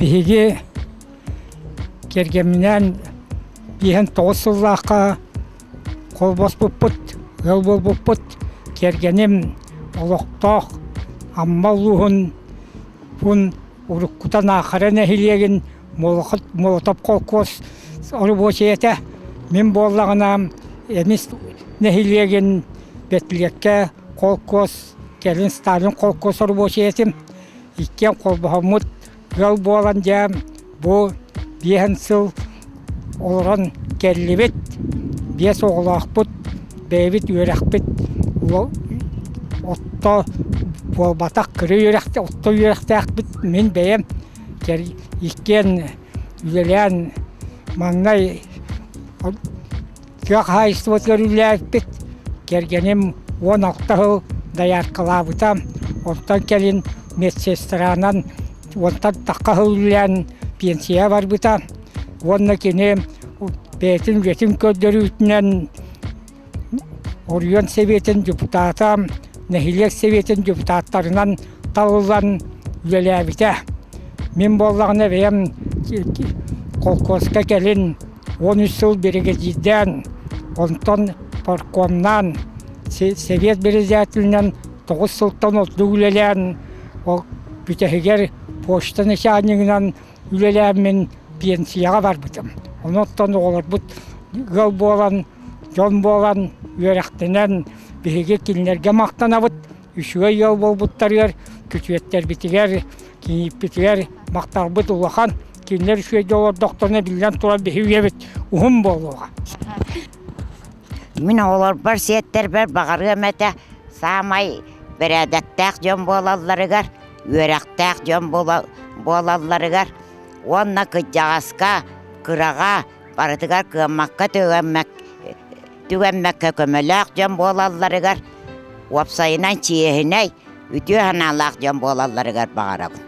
Биһиги кэргэмминээн биэһэн тоҕус сыллаахха холбоспуппут, ыал буолбуппут. Кэргэним олохтоох Амма улууһун пун уруккута Наахара нэһилиэгин Молотов холкуос оробуочайа Мин буоллаҕына Эмис нэһилиэгин Бэтилиэккэ холкуос, кэлин Сталин холкуос оробуочайа этим. Иккиэн холбоһоммут ыал буолан дьэ бу биэһэн сыл олорон кэллибит. Биэс оҕолоохпут, бэйэбит үөрэхпит отто буолбатах кыра үөрэх отто үөрэхтээхпит мин бэйэм иккиэн үлэлээн маҥнай тыа хаһаайыстыбатыгар үлэлээбиппит. Кэргэним 16 сыл дояркалаабыта. Онтон кэлин медсестранан уонтан тахха сыл үлэлээн пенсия барбыта. Уонна кини бэйэтин үлэтин көрдөрүүтүнэн Оройуон Сэбиэтин депутата, нэһилиэк Сэбиэтин депутаттарынан талыллан үлэлээбитэ. Мин буоллаҕына бэйэм холкуоска кэлин 13 сыл биригэдьиирдээн, онтон паркомнаан, Сэбиэт председателинэн 9 сылтан ордук үлэлээн, ол бүтэһигэр почта начальнигынан үлэлээммин пенсияҕа барбытым. Онон оҕолорбут ыал буолан, дьон буолан, үөрэхтэнэн биһиги кинилэргэ махтанабыт. Үчүгэй ыал буолбуттарыгар, күтүөттэрбитигэр, кийииппитигэр махталбыт улахан. Кинилэр үчүгэйдик олордохторуна биллэн турар биһи үйэбит уһун буолуоҕа. Мин оҕолорбор, сиэттэрбэр баҕарыам этэ саамай бэрээдэктээх дьон буолалларыгар, үөрэхтээх дьон буолалларыгар уонна кырдьаҕаска, кыраҕа барытыгар кыаммакка түгэммэккэ көмөлөөх дьон буолалларыгар, уопсайынан чиэһинэй, үтүө санаалаах дьон буолалларыгар баҕарабын.